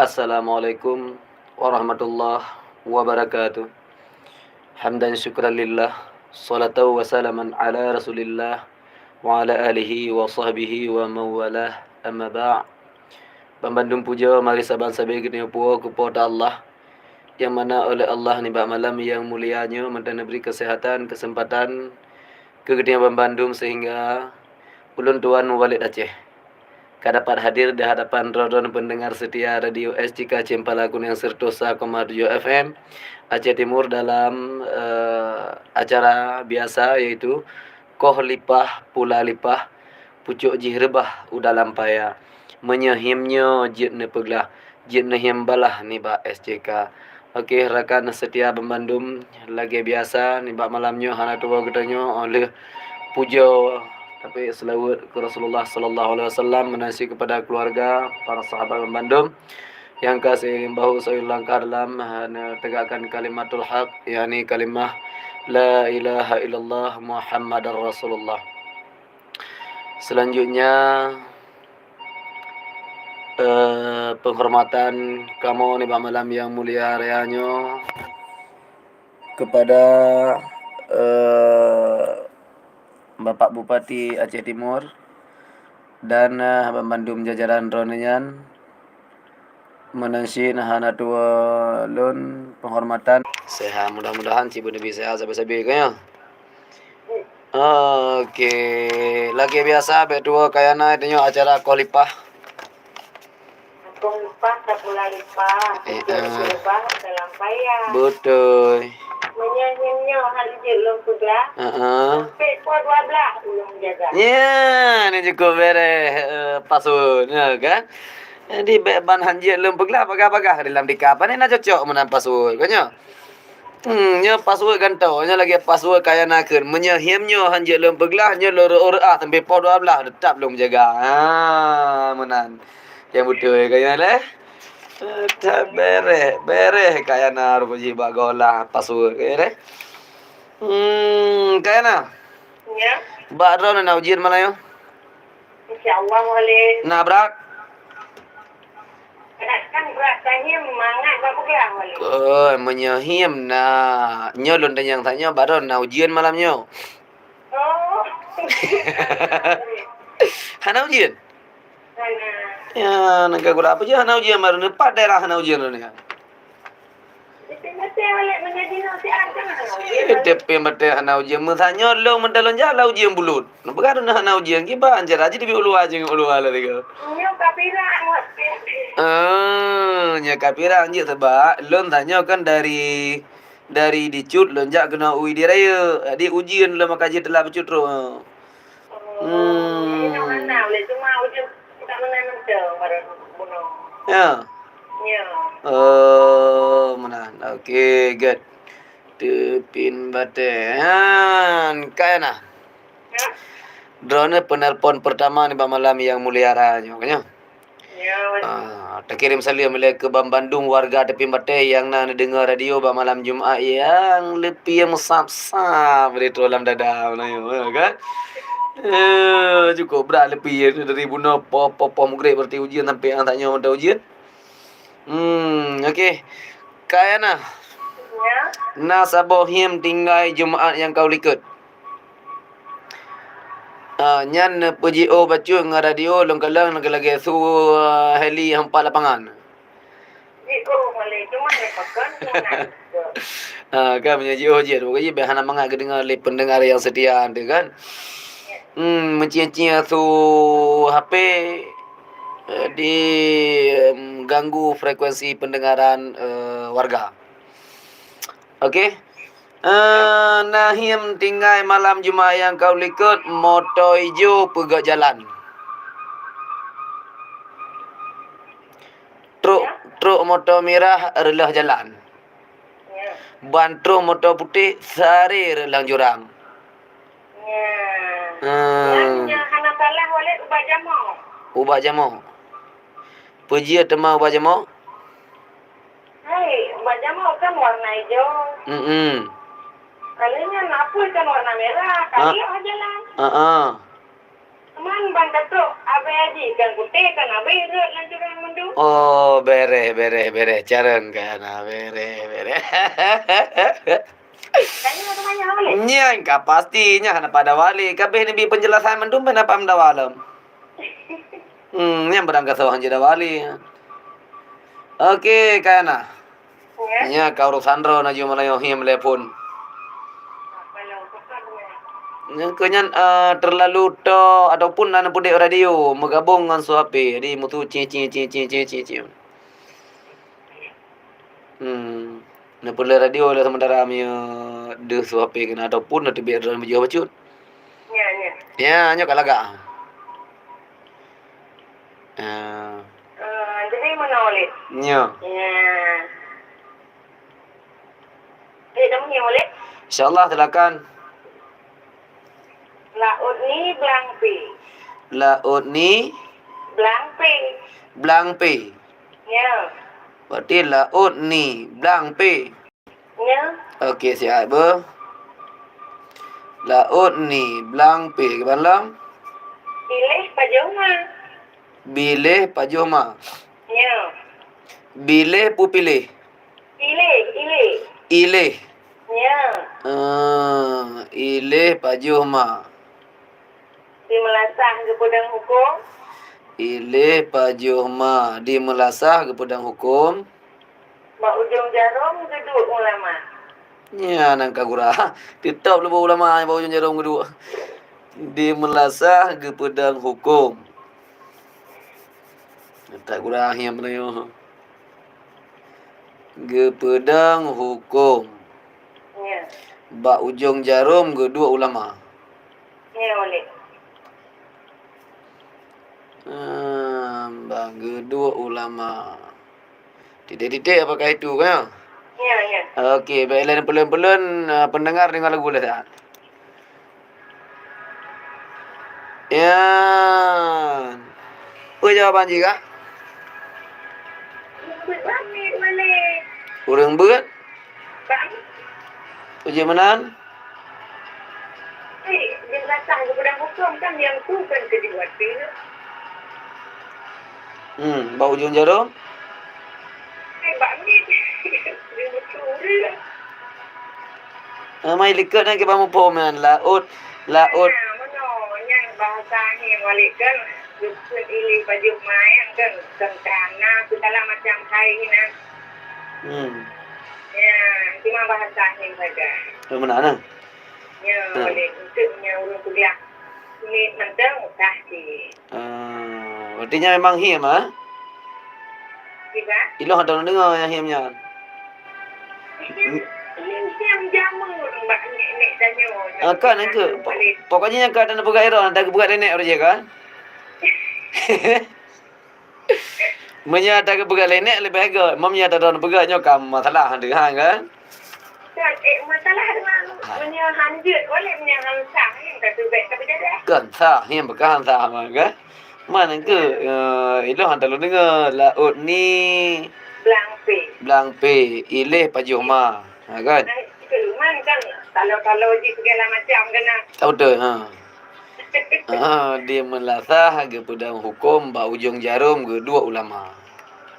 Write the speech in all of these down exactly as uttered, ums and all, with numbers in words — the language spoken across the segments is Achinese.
Assalamualaikum warahmatullahi wabarakatuh. Hamdan syukran lillah, salatan wa salaman ala Rasulillah, wa ala alihi wa sahbihi wa mawalah, amma ba'd. Banbandum pujoe mari saban sabe geutanyoe puwoe keu Po teu Allah, nyang mana oleh Allah nibak malam nyang mulia nyoe mantong neubri keuseuhatan, keuseumpatan keu geutanyoe banbandum seuhingga ulôn tuan mubalek Aceh ka dapat hadir di hadapan droe-droe peundengar seutia Radio S C K Cempala Kuning seratus sa koma tujoh F M Aceh Timur dalam, eh, acara biasa, yaitu Koh Lipah Pula Lipah, Pucok Jih Reubah U Dalam Paya, Meunyoe Hieng Nyoe Jeuet Neupeuglah, Jeuet Neuhieng Balah nibak S C K. Oke, rakan seutia banbandum, lagée biasa nibak malam nyoe hana tuwoe geutanyoe óh lheueh pujoe, tapi seulaweuet keu Rasulullah sallallahu alaihi wasallam, meunan cit keupada keuluwarga, para sahabat banbandum nyang ka seiring bahu seiring langkah dalam, eh, neutegakkan kalimatul haq, yakni kalimah la ilaha illallah Muhammadar Rasulullah. Selanjutnya, eh, penghormatan kamoe nibak malam nyang mulia raya nyoe kepada, eh, Bapak Bupati Aceh Timur dan, eh, banbandum jajaran droeneuh nyan. Meunan cit hana tuwoe lôn penghormatan. Sehat, mudah-mudahan cit beuneubri sehat sabe-sabe, kan, ya? Oke, lagée biasa, bék tuwoe kayana tanyoe acara Koh Lipah. Koh Lipah, Tapula Lipah, eh, Jeuet eh. Reubah Dalam Paya. Beutôi. Meunyoe nyoe hana jeuet lôn peugah, heeh, sampai poh dua belas ulôn jaga. Ya, ni cukup bereh, eh, password, ya kan? Jadi, bék ban han jeuet lôn peuglah bagah-bagah di lam tika. Pane na cocok meunan password, kan nyoe? Hmm, nyoe password gantoe, nyoe lagée password kayana kheun. Meunyoe hieng nyoe han jeuet lôn peuglah, nyoe lôn reuôh-reuôh ah, sampai poh dua belas, teutap lôn jaga. Ha, meunan. Nyang beutôi kayana lé. Teutap bereh, bereh kayana rupa jih bak golah password kayana lé. Hmm, kayana. Ya. Bak droeneuh na ujian malam nyoe? Insya Allah, Walid. Na brat? Kadang-kadang brat tanyoe mangat bak peugah, Walid. Oh, meunyoe hieng na. Nyoe lôn tanyong that nyoe, bak droeneuh na ujian malam nyoe? Oh. Hana ujian? Hana. Ya, nangka gura apa je hana ujian baru ni? Pat daerah hana ujian ni. Di Pin Batée, Walid, meunyoe di Nong Siar kan hana ujian, Walid. Di Pin Batée hana ujian. Meusanyoe lôn meutalon jalan ujian bulut. Nah, peugah droeneuh hana ujian, kiban cara jih di ulu aja ngon ulu ala tiga. Nyoe ka pirang, Walid. Ah, nyoe ka pirang jih sebab lôn tanyoe kan dari, dari di Cut lôn jak keunoe u Idi Raya. Jadi ujian lôn maka jih telah beucut roh. Hmm. Inong hana, Walid, cuma ujian tak menang mantong baru bunoe. Ya. Ya. Oh, meunan. Oke, good. Di Pin Batée. Han, kayana. Ya. Droeneuh penelpon pertama nibak malam nyang mulia raya nyoe, kan nyoe? Ya, Walid. Ah, takirém saleuem lé keu banbandum warga Di Pin Batée nyang na neudeungoe radio bak malam Jumat nyang leupie meusab-sab di troh lam dada meunan nyoe, ya kan? Eh, cukup brat leupie dari bunoe poh, poh, poh mugreb berarti ujian sampai ah tanyoe mantong ujian. Hmm, oke. Kayana. Ya. Na saboh hieng tinggai Jumat nyang ka u likot. Ah, nyan neupeujiôh bacut ngon radio lôn kalon lagée-lagée su, ah, heli nyang pat lapangan. Jiôh, Walid, cuma dia pakon, cuma nak. Ha, kan, meunyoe jiôh jeuet, pokoknya jih hana mangat geudeungoe lé pendengar nyang setia tu kan. Hmm, meucie-cie su H P, eh, di, em, ganggu frekuensi pendengaran, eh, warga. Oke. Eh, na hiem tinggai malam Jumat nyang ka likot, moto ijo peugöt jalan. Truk, truk moto mirah reuloh jalan. Ya. Ban truk moto putéh sari reuloh jurang. Ya. Hmm. Nyan hana salah Walid ubat jamoe. Ubat jamoe. Peue jeuet teuma ubat jamoe? Hai, ubat jamoe kan warna ijo. Mm-mm. Kalau nyan apui kan warna merah, ha? Kali jalan. Heeh. Cuman ban ka trok abée jih kan putéh kan abée rhot lam jurang mandum. Oh, bereh, bereh, bereh. Carông ka na, bereh, bereh. Tanya, tanya, boleh? Nyan ka pasti, nyan hana pada wali. Kabeh neubi penjelasan mandum, hana paham dawa lom. Hmm, nyan barang ka sawah jeuet dawa wali. Oke, Kayana. Ya. Nya ka urosan droe na jumlah nyoe hiem lé phon. Nyang keu nyan, eh, terlalu to ataupun na neupeudek radio meugabong ngon su H P. Jadi mutu ci, ci, ci. Hmm. Neupeuleueh radio lé sementara meunyoe deuh su H P keunan ataupun neuteubiet droe meujoh bacut. Nya, nya. Ya, nyoe ka lagak. Ah. Eh, jadi meunoe lé. Nyoe. Ya. Jadi, dah meunoe lé? Insya Allah, silakan. Laôt ni blang pé. Laôt ni? Blang pé. Blang pé. Ya. Berarti laôt ni blang pé. Nyoe. Okey, siat beuh. Laôt ni blang pé kiban lom? Biléh pajoh ma. Biléh pajoh ma. Nyoe. Biléh peue piléh? Iléh, iléh. Iléh. Nyoe. Ah, iléh pajoh ma. Di meulasah geupeudong huköm. Iléh pajoh ma di meulasah geupeudong huköm. Bak ujong jarôm geuduek ulama. Nyan nyang ka gura. Teutap lubô ulama bak ujong jarôm geuduek. Di meulasah geupeudong huköm. Tak gura hiam nyoe. Geupeudong huköm. Ya. Bak ujong jarôm geuduek ulama. Ya, boleh. Ah, bak geuduek ulama. Titik-titik apakah itu, kan? Ya, ya. Okey, baik, lain peulon-peulon, ah, pendengar deungoe lagu lé, Ustaz. Ya. Peue jawaban jih, Kak? Ureueng beuet? Bang. Puji meunan. Eh, di meulasah geupeudong huköm kan nyang tu kan keu jiwat. Hmm, bak ujong jarôm? Eh, bak mit. Di meutu ureueng. Ah, mai likot nyan kiban muphom nyan, laôt, laôt. Nah, meunoe, nyan bahasa nyan balik kan, dukun iléh pajoh ma nyan kan, tentang na, segala macam hai nyan. Hmm. Ya, cuma bahasa nyan saja. Oh, meunan, nah? Ya, hmm. Boleh. Untuk nyan ureueng peugah mit mantong, sah cit. Ah, berarti nyan memang hiem, ah? Kiban? Ilôn hana lôn deungoe nyang hiem nyan. Hiem, hiem, hiem jameun bak nek-nek tanyoe. Ah, kan, kan. Pokoknya nyan ka tapeugah droe, tapeugah lé nek ureueng jih kan? Meunyoe tapeugah lé nek leubeh göt, meunyoe tapeugah nyoe ka masalah deuh, kan? Kan, eh, masalah dengan meunyoe hanjeuet, boleh meunyoe han sah, eh, ka teubiet, ka teujadah. Kan sah, nyang beukahan sah mah, kan? Mana ke, eh, ilôn hana lôn deungoe, laôt ni blang pé. Blang pé, iléh pajoh ma. Ha, kan? Nah, itu, man kan, kalau-kalau jih segala macam kena. Tak betul, ha. Ha, di meulasah geupeudong huköm bak ujong jarôm geuduek ulama.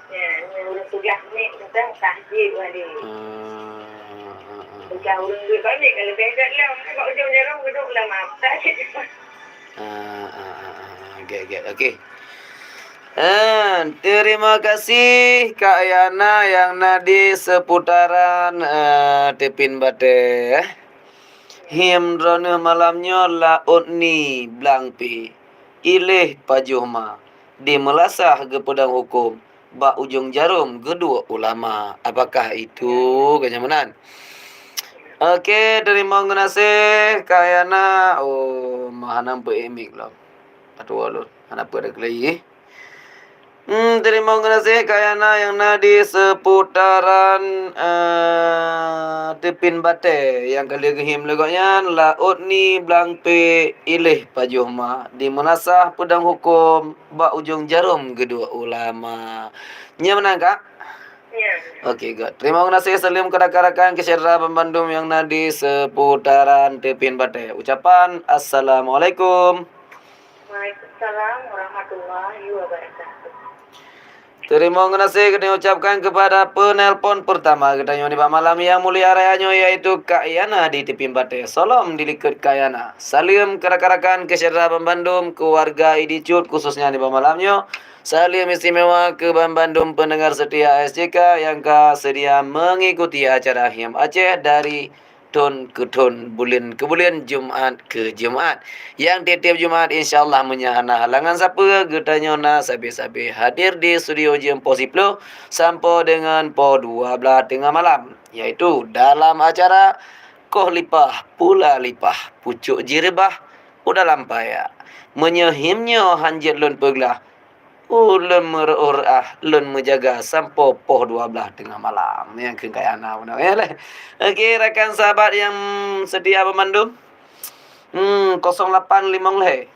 Ya, ni ureueng tugaih ni tentang tahjid wali. Ah, ah, ah. Bukan ureueng duit balik, kalau beda lah, bak ujong jarôm geuduek ulama. Tahjid. Ah, ah, ah, ah. Get, get. Okey. Eh, terima kasih Kak Yana yang na di seputaran, eh, Tepin Batée. Hiem droeneuh malam nyoe laôt ni blang pih, iléh pajoh ma, di meulasah geupeudong huköm, bak ujong jarôm geuduek ulama. Apakah itu? Geuhnyan meunan. Oke, teurimong geunaséh Kak Yana. Oh, ma hana peu émik lom. Aduh, lôn hana peu ada keulayi. Hmm, teurimong geunaséh Kak Yana nyang na di seputaran, eh, Tepin Batée nyang ka lheueh geuhiem lé gobnyan, laôt ni blang pih, iléh pajoh ma, di meulasah peudong huköm, bak ujong jarôm geuduek ulama. Nyan meunan, Kak? Ya. Oke, good. Teurimong geunaséh, saleuem keu rakan-rakan keu syedara banmandum nyang na di seputaran Tepin Batée. Ucapan assalamualaikum. Waalaikumsalam warahmatullahi wabarakatuh. Teurimong geunaséh geutanyoe ucapkan keupada peunelpon peurtama geutanyoe nibak malam nyang mulia raya nyoe, yaitu Kak Yana di Tepin Batée. Saleuem dilikot Kak Yana. Saleuem keu rakan-rakan keu syedara banmandum, keuluwarga Idi Cut khususnya nibak malam nyoe. Saleuem istimewa keu banmandum peundengar setia S J K nyang ka seudia meungikuti acara Hiem Aceh dari thon keu thon, buleuen keu buleuen, Jumat keu Jumat. Nyang tiep-tiep Jumat, insya Allah, meunyo hana halangan sapeue, geutanyoe na sabe-sabe hadir di studio jeuem poh siploh sampoe deungon poh dua blaih teungoh malam, yaitu dalam acara Koh Lipah Pula Lipah, Pucok Jih Reubah U Dalam Paya. Meunyo hiem nyoe han jeuet lôn peuglah, ulôn meureuôh reuah, lôn meujaga sampoe poh dua blaih teungoh malam. Nyang kheun Kak Yana bunoe, ya leh. Oke, rakan sahabat nyang setia banmandum. Hmm, kosong lapan limong lhèe.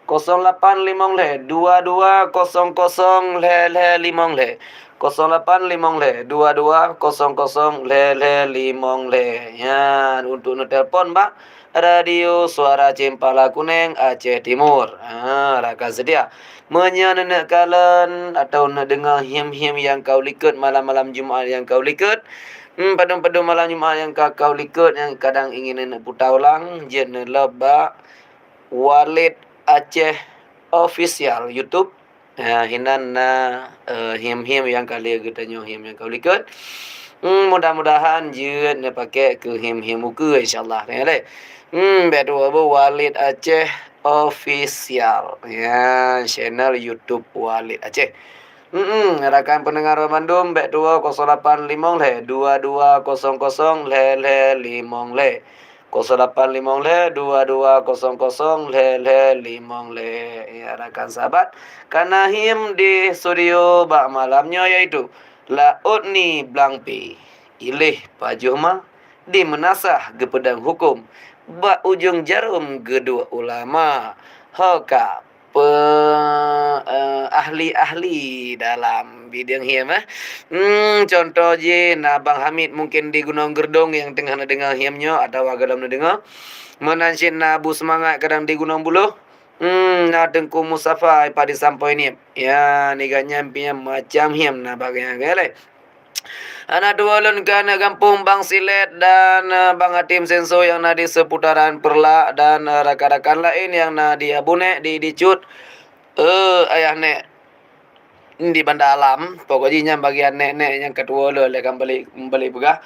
Kosong lapan limong lhèe, dua dua kosong kosong lhèe lhèe limong lhèe. Kosong lapan limong lhèe, dua dua kosong kosong lhèe lhèe limong lhèe. Nyan, untuk neutelepon bak Radio Suara Cempala Kuneng, Aceh Timur. Ha, rakan setia. Meunyo neuneuk kalon atawa neudeungoe hiem-hiem nyang ka u likot malam-malam Jumat nyang ka u likot, hmm, padum-padum malam Jumat nyang ka, ka u likot nyang kadang ingin neuneuk puta ulang, jeuet neulop bak Walid Aceh Official YouTube. Ha, hinan na, eh, hiem-hiem nyang ka lheueh geutanyoe hiem nyang ka u likot. Hmm, mudah-mudahan jeuet neupaké keu hiem-hiem ukeue, insya Allah. Ya leh. Hmm, bèk tuwoe bu Walid Aceh Official. Ya, channel YouTube Walid Aceh. Hmm, rakan pendengar banmandum, bèk tuwoe kosong lapan limong lhèe, dua dua kosong kosong lhèe lhèe limong lhèe. Kosong lapan limong lhèe, dua dua kosong kosong lhèe lhèe limong lhèe. Ya, rakan sahabat, ka na hiem di studio bak malam nyoe, yaitu Laôt Ni Blang Pih, Iléh Pajoh Ma, di Meunasah Geupeudong Huköm, Bak Ujong Jarôm Geuduek Ulama. Ho ka pe-, eh, ahli-ahli dalam bidang hiem, eh. Hmm, contoh jih na Bang Hamid mungken di Gunong Geurdong nyang teungoh neudeungoe hiem nyoe atawa gohlom neudeungoe. Meunan cit na Abu Seumangat kadang di Gunong Buloh. Hmm, na Teungku Mustafa i Padisampoe Nib. Ya, nigak nyan pih macam hiem na bak gobnyan lé. Aneuk dua lôn keu aneuk gampông Bang Silet dan, eh, Bang Hatim Senso nyang na di seputaran Peureulak dan, eh, rakan-rakan laén nyang na di Abunék, di, di Cut, eh, Ayah Nék di Banda Alam. Pokok jih nyan bagian nék-nék nyang ka tuwoe lôn lé kan balik, balik peugah.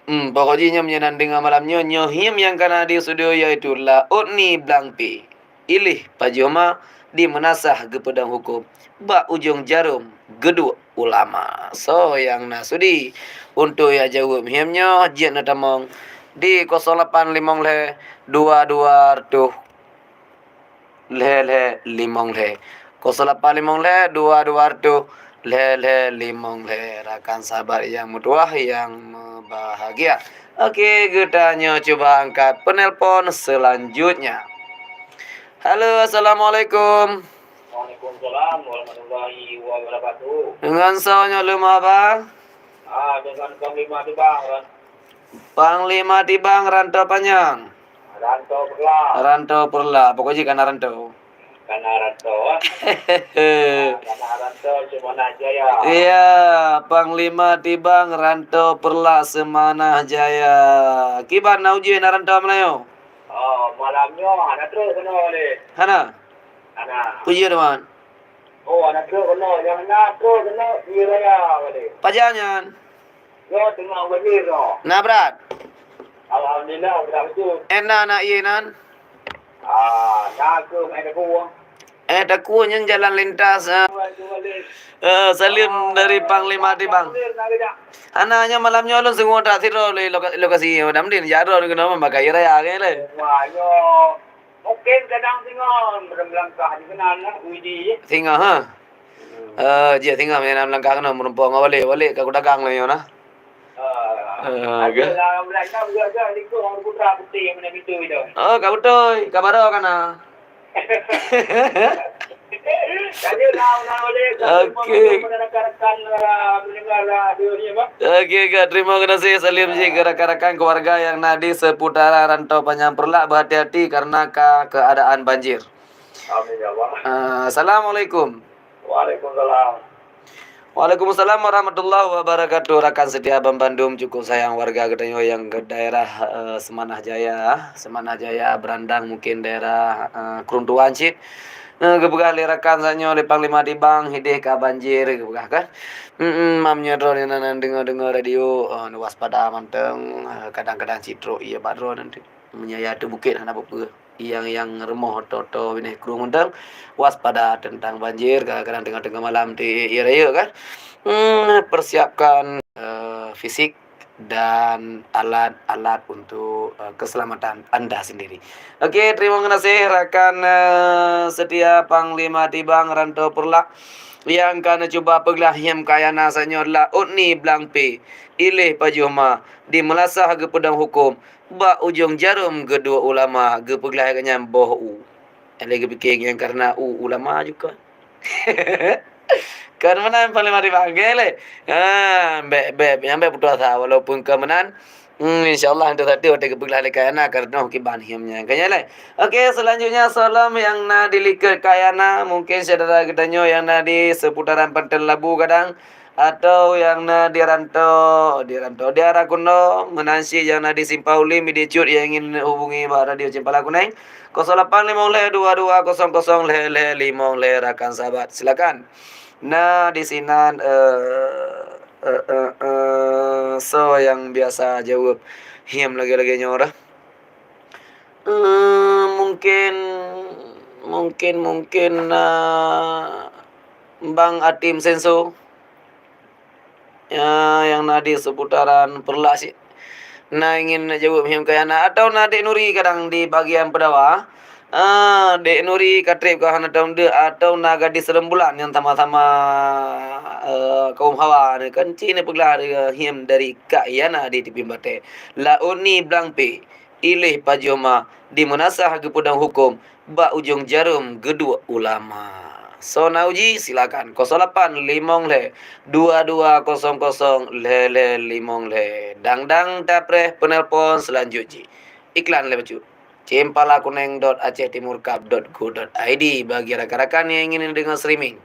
Hmm, pokok jih nyan meunyo na deungoe malam nyoe, nyoe hiem nyang ka na di studio, yaitu Laôt Ni Blang Pih, Iléh Pajoh Ma, di Meunasah Geupeudong Huköm, Bak Ujong Jarôm Geuduek Ulama. Soe nyang na sudi untuk jak jaweueb hiem nyoe, jeuet neutamong di kosong lapan limong lhèe, dua dua reutôh lhèe lhèe limong lhèe. Kosong lapan limong lhèe, dua dua reutôh lhèe lhèe limong lhèe. Rakan sahabat nyang meutuwah, nyang meubahagia. Oke, geutanyoe cuba angkat penelpon selanjutnya. Halo, assalamualaikum. Waalaikumsalam warahmatullahi wabarakatuh. Deungon soe nyoe leumoh, Abang? Ah, deungon Panglima Tibang, Ran- Panglima Tibang, Rantau Panyang. Rantau Peureulak. Rantau Peureulak. Pokok jih ka na rantau. Ka na rantau, ah. Ah, ka na rantau, Seumanah Jaya. Iya, Panglima Tibang, Rantau Peureulak, Seumanah Jaya. Kiban na ujeuen na rantau meulayeue? Oh, malam nyoe hana trôk keunoe lé. Hana? Hana. Peue jeuet, Man? Oh, aneuk trok keunoe, nyang na trok keunoe di raya balik. Pajan nyan? Yo, teungoh balik no. Na brat? Alhamdulillah, brat betul. Eh, na aneuk ié nan? Ah, na ke main aku. Eh, takue nyang jalan lintas, eh. Balik. Eh, salim dari Panglima Tibang. Balik, nak kejap. Hana nyoe malam nyoe lôn seungue that sidroe lé loka-, lokasi Madam Din, jak droe keunoe meubakai raya ke lé. Wah, yo. Mungkin kadang singoh meulangkah di keunan lah, Widi. Singoh, ha? Hmm. Eh, jih singoh meunyan meulangkah keunoe meurumpok ngon Walid. Walid ka kudagang lé nyoe nah. Ah. Ah, ada ke? Lah, meulangkah juga, juga, di kong putra putih mana pintu itu. Oh, ka beutôi, ka baroe kana. Lanjut lah, Walid. Okey. Kepada rakan-rakan, ah, pendengar, ah, radio ni, Bang. Okey, ka, terima kasih. Salim jih ke rakan-rakan keluarga yang na di seputaran Rantau Panjang Peureulak, berhati-hati karena ka keadaan banjir. Amin ya Allah. Ah, assalamualaikum. Waalaikumsalam. Waalaikumsalam warahmatullahi wabarakatuh. Rakan setia banbandum, cukup sayang warga geutanyoe nyang ke daerah, eh, Semanah Jaya, Semanah Jaya, Berandang, mungkin daerah, eh, Krueng Tuan cit. Eh, geupeugah lé rakan tanyoe lé Panglima Tibang, hideh ka banjir, geupeugah kan. Mm-mm, mam nyoe droeneuh nan deungoe-deungoe radio, eh, waspada mantong, eh, kadang-kadang cit trok ié bak droeneuh nanti. Meunyoe ya ateueh bukét hana peue-peue. Nyang, nyang rumoh oto-oto binéh krueng mantong, waspada teuntang banjir, kadang-kadang teungoh-teungoh malam ti ié rayeuk kan. Hmm, persiapkan, eh, fisik dan alat-alat untuk, eh, keselamatan anda sendiri. Oke, terima kasih rakan, eh, setia Panglima Tibang Rantau Peureulak nyang ka neucuba peuglah hiém kayana sanyoe laôt ni blang pé, iléh pajoh ma, di meulasah geupeudong huköm, bak ujong jarôm geuduek ulama geupeuglah geuh nyan boh u. Lé geupike nyan karena u ulama juga. Kan meunan paléng mari bangke lé. Ha, bèk, bèk, nyang bèk putus asa walaupun ka meunan. Hmm, insya Allah untuk satu watèe geupeuglah lé kayana karena kiban hiém nyan. Kan nyan lé. Oke, selanjutnya salam nyang na di likot kayana, mungkin syedara geutanyoe nyang na di seputaran Panton Labu kadang. Atau nyang na di rantau, di rantau, di arah Kuno, meunan cit nyang na di Simpang Ulim, di Cut nyang ingin hubungi bak Radio Cempala Kuneng, kosong lapan limong lhèe dua dua kosong kosong lhèe lhèe limong lhèe, rakan sahabat. Silakan. Na di sinan, eh, eh, eh, eh, soe nyang biasa jaweueb hiém lagèe-lagèe nyoe dah. Eh, mungkin, mungkin, mungkin, eh, Bang Atim Senso. Ya, nyang na di seputaran Peureulak cit. Na ingin jaweueb hiém kayana atau na Dek Nuri kadang di bagian Peudawa. Ah, Dek Nuri ka trép ka hana tom deuek atau na gadis Rembulan nyang sama-sama, eh, kaum hawa ni kan cit ni peuglah, eh, hiém dari Kak Yana di Tipin Batèe. Laôt ni blang pé. Iléh pajoh ma di meunasah geupeudong huköm bak ujong jarôm geuduek ulama. Soe na uji, silakan, kosong lapan limong lhèe dua dua kosong kosong lhèe lhèe limong lhèe. Dang-dang tapreh peunelpon seulanjut jih. Iklan lé bacut. Cempala Kuneng dot aceh timur cup dot go dot id bagi rakan-rakan nyang ingin deungoe streaming.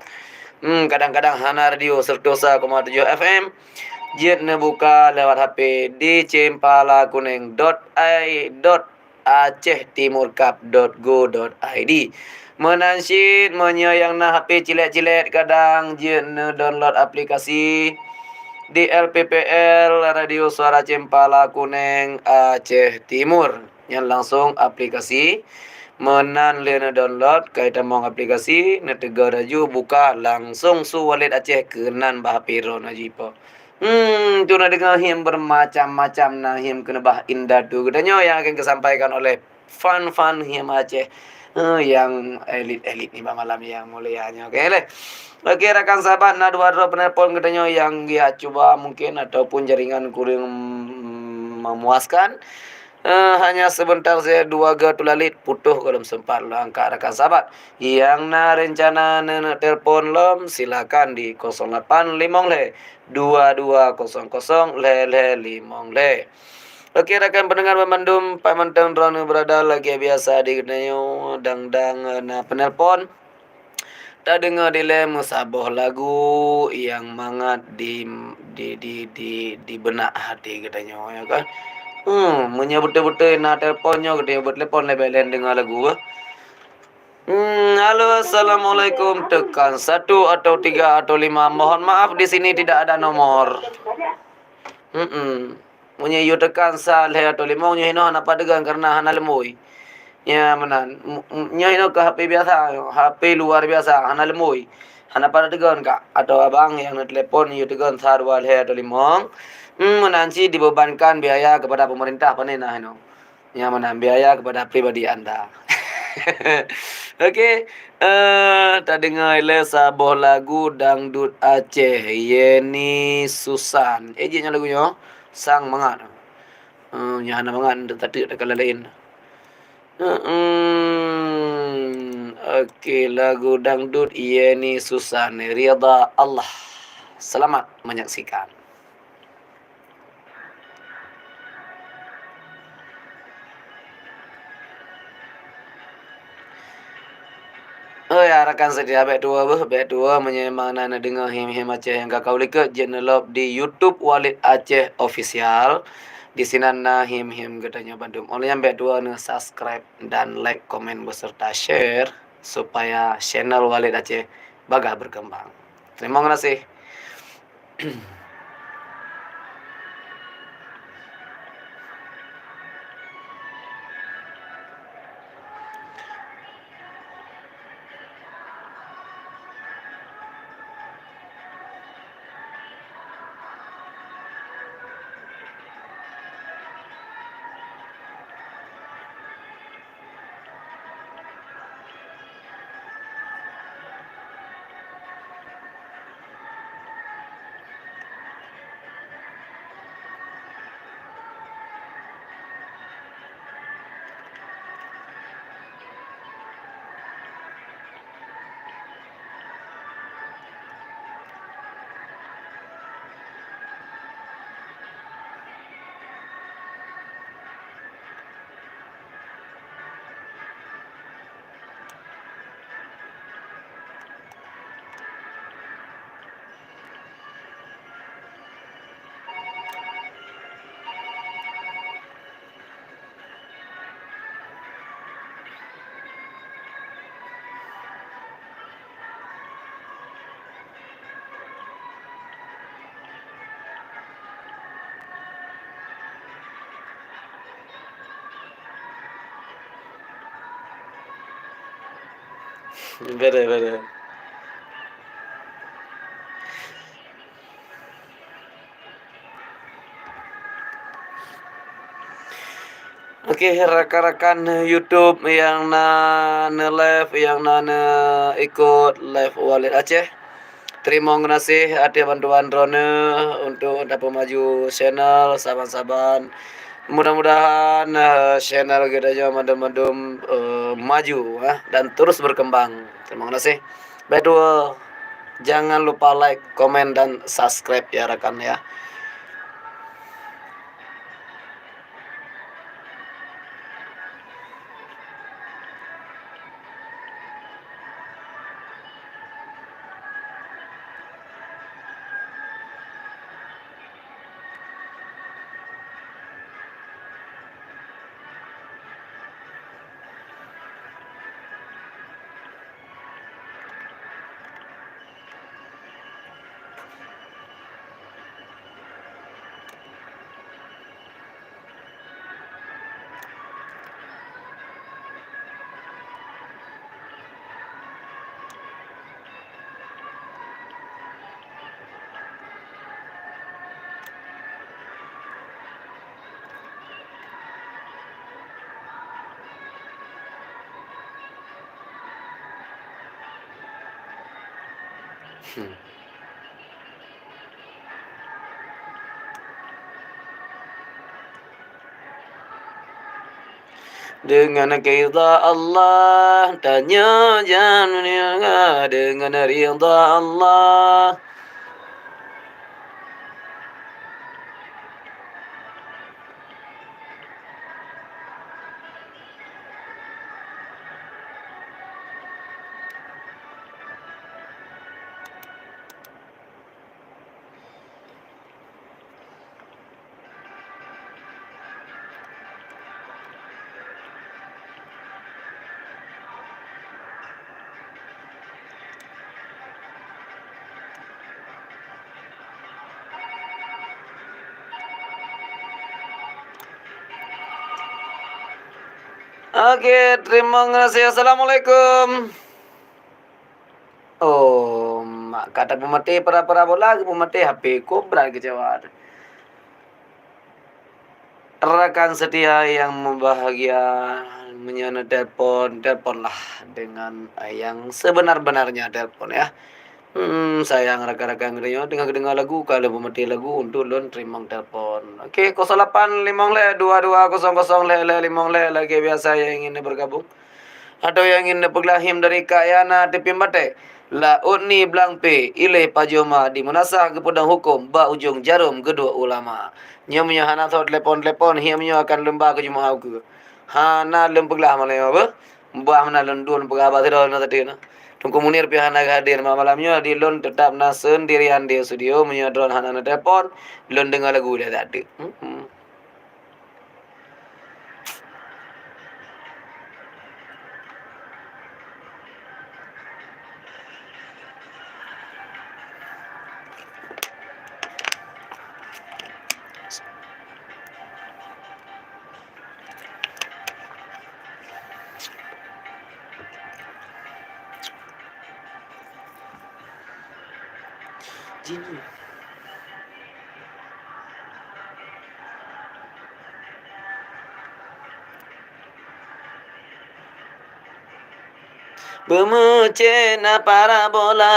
Hmm, kadang-kadang hana radio seratus sa koma tujoh F M. Jeuet neubuka lewat H P di cempala kuneng dot i dot aceh timur cup dot go dot id. Meunan cit, meunyoe nyang na H P cilet-cilet, kadang jeuet neudownload aplikasi di L P P L Radio Suara Cempala Kuneng Aceh Timur. Nyan langsung aplikasi. Meunan lé neudownload, ka itamong aplikasi, neuteuga laju, buka langsung su wallet Aceh keunan bak H P droeneuh jipo. Hmm, tu na deungoe hiém bermacam-macam na hiém keuneubah indatu geutanyoe nyang akan geusampaikan oleh fan-fan hiém Aceh, eh, nyang elit-elit nibak malam nyang mulia nyoe. Oke lé. Oke, rakan sahabat, na dua droe penelepon geutanyoe nyang geujak cuba mungkin ataupun jaringan kurang memuaskan. Eh, hanya sebentar saja dua ga tulalit putoh gohlom sempat lôn angkat rakan sahabat. Nyang na rencana neuneuk telepon lom, silakan di kosong lapan limong lhèe dua dua kosong kosong lhèe lhèe limong lhèe. Oke, rakan pendengar bandum, pat mantong droeneuh berada, lagèe biasa di geutanyoe dang-dang na penelepon. Tadeungoe dilèe meusaboh lagu nyang mangat di, di, di, di, di beunak hati geutanyoe, ya kan? Hmm, meunyoe beutôi-beutôi na telepon nyoe, geutanyoe beutelepon leubeh lé deungoe lagu, eh. Hmm, halo, assalamualaikum. Tekan satu atau tiga atau lima. Mohon maaf, di sini tidak ada nomor. Hmm. Meunyoe yue tekan sa lhèe atau limong, nyoe hinoe hana pat deungon karena hana leumui. Nyan meunan. M-, m-, nyoe hinoe ka H P biasa, H P luar biasa, hana leumui. Hana pat deungon ka. Atau abang nyang neutelepon yue deungon sa dua lhèe atau limong. Hmm, meunan cit dibebankan biaya kepada pemerintah, pane na hinoe. Nyang mana biaya kepada pribadi anda. Okey, eh, tadeungoe lé saboh lagu dangdut Aceh, Yeni Susan. Eh, jih nyan lagu nyoe, sang mangat. Eh, nyan hana mangat, tateuk takala laén. Hmm, okey, lagu dangdut Yeni Susan, Ridha Allah. Selamat menyaksikan. Oh ya, rakan setia, bèk tuwoe beuh, bèk tuwoe meunyoe memang na neudeungoe him-him Aceh nyang ka ka u likot, jeuet neulop di YouTube Walid Aceh Official. Di sinan na him-him geutanyoe bandum. Óh lheueh nyan bèk tuwoe neu-subscribe dan like, komen, beserta share supaya channel Walid Aceh bagah berkembang. Terima kasih. Betul, betul. Oke, rakan-rakan YouTube nyang na neu-live, nyang na neu-ikot live Walid Aceh. Teurimong geunaséh ateueh bantuan droeneuh untuk tapeumaju channel saban-saban. Mudah-mudahan, eh, channel geutanyoe mandum-mandum, eh, maju, eh, dan terus berkembang. Teurimong geunaséh. Bèk tuwoe, jangan lupa like, komen, dan subscribe ya rakan ya. Hmm. Deungon ridha Allah, tanyoe jan meuninggai deungon ridha Allah. Oke, terima kasih. Assalamualaikum. Oh, mak kata peumaté para-para bola, peumaté H P, kobra kecewa. Rakan setia yang berbahagia, meunyoe neutelepon, teleponlah dengan yang sebenar-benarnya telepon, ya. Hmm, sayang rakan-rakan geutanyoe, teungoh geudeungoe lagu, ka lheueh peumaté lagu untuk lôn teurimong telepon. Oke, kosong lapan limong lhèe dua dua kosong kosong lhèe lhèe limong lhèe, lagèe biasa nyang ingin bergabung. Atau nyang ingin neupeuglah hiém dari Kak Yana Teupieng Batèe, Laôt Ni Blang Pé, Iléh Pajoh Ma, di Meunasah geupeudong hukôm, bak ujông jarôm geuduek ulama. Nyoe meunyoe hana soe telepon-telepon, hiém nyoe akan lôn ba keu Jumat ukeue. Hana lôn peuglah malam nyoe beuh. Bah meunan lôn dum peugah bak sidroe na teudeue na. Teungku Munir pih hana geuhadir malam nyoe, di lôn teutap na seundirian di studio, meunyoe droen hana neutelepon, lôn deungoe lagu lé that teuk. Hmm. Jini. Beumeucék na parabola.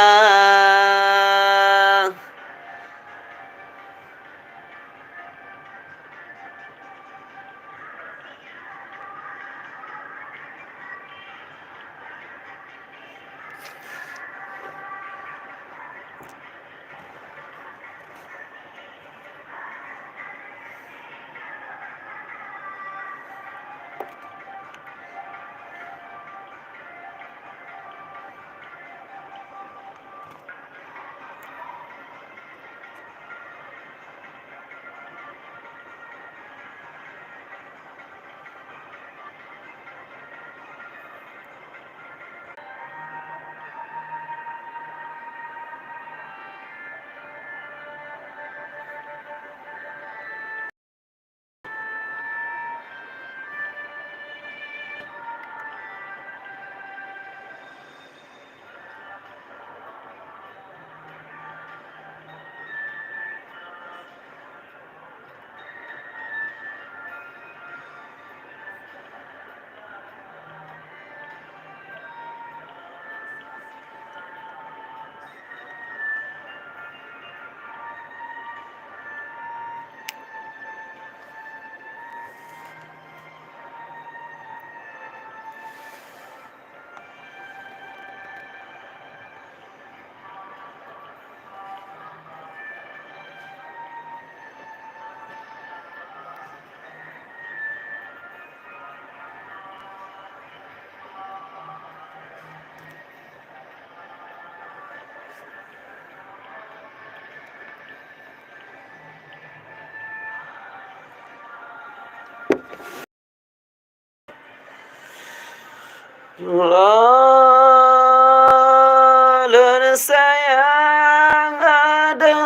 Lôn sayang adoe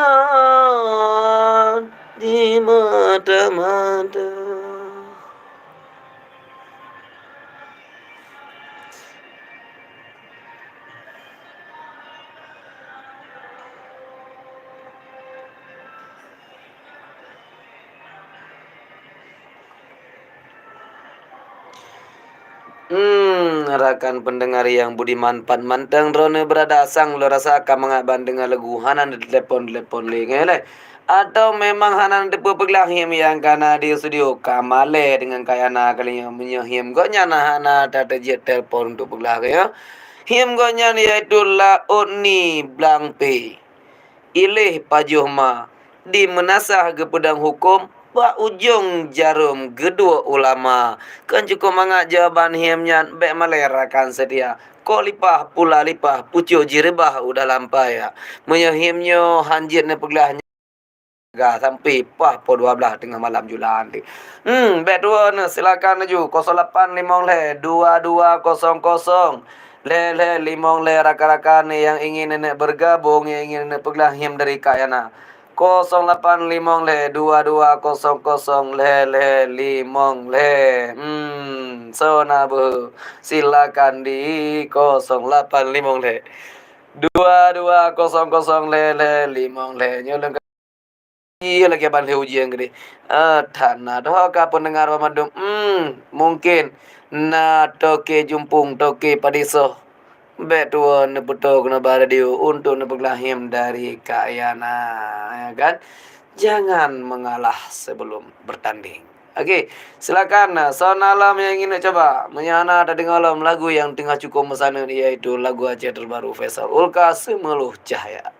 di mata-mata. Hmm, rakan pendengar yang budiman, pat mantong droeneuh beurada, sang lôn rasa ka mangat ban deungoe lagu, hana neutelepon-telepon lé, ngon lé. Atau memang hana neuteupeue peuglah hiém nyang ka na di studio, ka malèe deungon Kak Yana kali nyoe, meunyoe hiém gobnyan hana tateujeuet telepon untuk peuglah keu nyoe. Hiém gobnyan yaitu Laôt Ni Blang Pé. Iléh Pajoh Ma, di Meunasah geupeudong hukôm, bak ujông jarôm geuduek ulama. Kon cukôp mangat jawaban hiém nyan, bèk malèe rakan seutia. Kok lipah pula lipah, pucôh jireubah u dalam paya. Meunyoe hiém nyoe han jeuet neupeuglah nyan, ga sampai pah po dua blah teungoh malam jula nyan. Hmm, bèk tuwo neuh, silakan laju, kosong lapan limong lhèe dua dua kosong kosong lhèe lhèe limong lhèe, rakan-rakan nyang ingin neuk bergabung, nyang ingin neuk peuglah hiém dari Kak Yana. Kosong lapan limong lhèe dua dua kosong kosong lhèe lhèe limong lhèe. Hmm. Soe na beuhe, silakan di kosong lapan limong lhèe dua dua kosong kosong lhèe lhèe limong lhèe. Nyoe lôn Iya lagèe ban lheuh ujian keudéh. Eh, that na teuh ka peundengar banmandum. Hmm, mungken na toke jumpung, toke padé soh. Bèk tuwo neupeutoe keunoe bak radio untuk neupeuglahém dari Kak Yana, ya kan? Jangan mengalah sebelum bertanding. Oke, silakan, soe na lom nyang ingin nak coba. Meunyo hana, tadeungo lom lagu nyang teungoh cukup meusaneut, yaitu lagu Aceh terbaru Faisal Ulka, Seumeuleuh Cahya.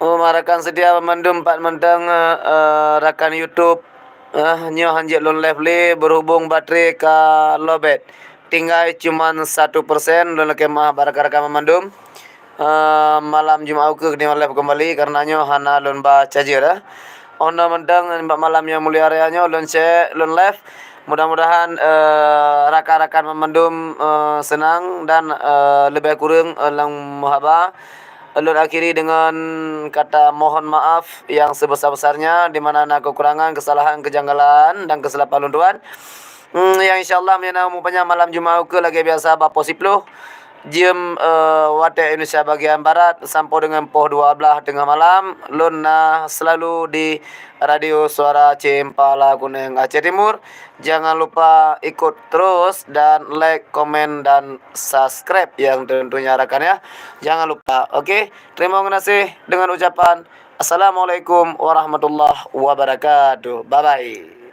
Oh, rakan seutia banmandum pat mantong, eh, rakan YouTube, eh, nyoe hanjeuet lôn live lé, berhubung baterai ka lobet. Tinggai cuman satu persen, lôn lakèe meu'ah bak rakan-rakan banmandum. Eh, malam Jumat ukeue keudéh live keumbali, karena nyoe hana lôn ba charger, eh. Oh, na mantong bak malam nyang mulia raya nyoe lôn cèk, lôn live. Mudah-mudahan, eh, rakan-rakan banmandum, eh, seunang dan, eh, leubeh kureueng, eh, lam muhaba. Lôn akhiri dengan kata mohon maaf yang sebesar-besarnya, di mana na kekurangan, kesalahan, kejanggalan, dan kesilapan lôn tuan. Hmm, yang insya Allah meunyo na umu panyang malam Jumat ukeue lagèe biasa bak poh siploh jeuem, eh, watèe Indonesia bagian barat sampoe dengan poh dua blah teungoh malam, lôn na selalu di Radio Suara Cempala Kuneng Aceh Timur. Jangan lupa ikut terus dan like, komen, dan subscribe yang tentunya rakan ya. Jangan lupa. Oke, terima kasih dengan ucapan Assalamualaikum warahmatullahi wabarakatuh. Bye bye.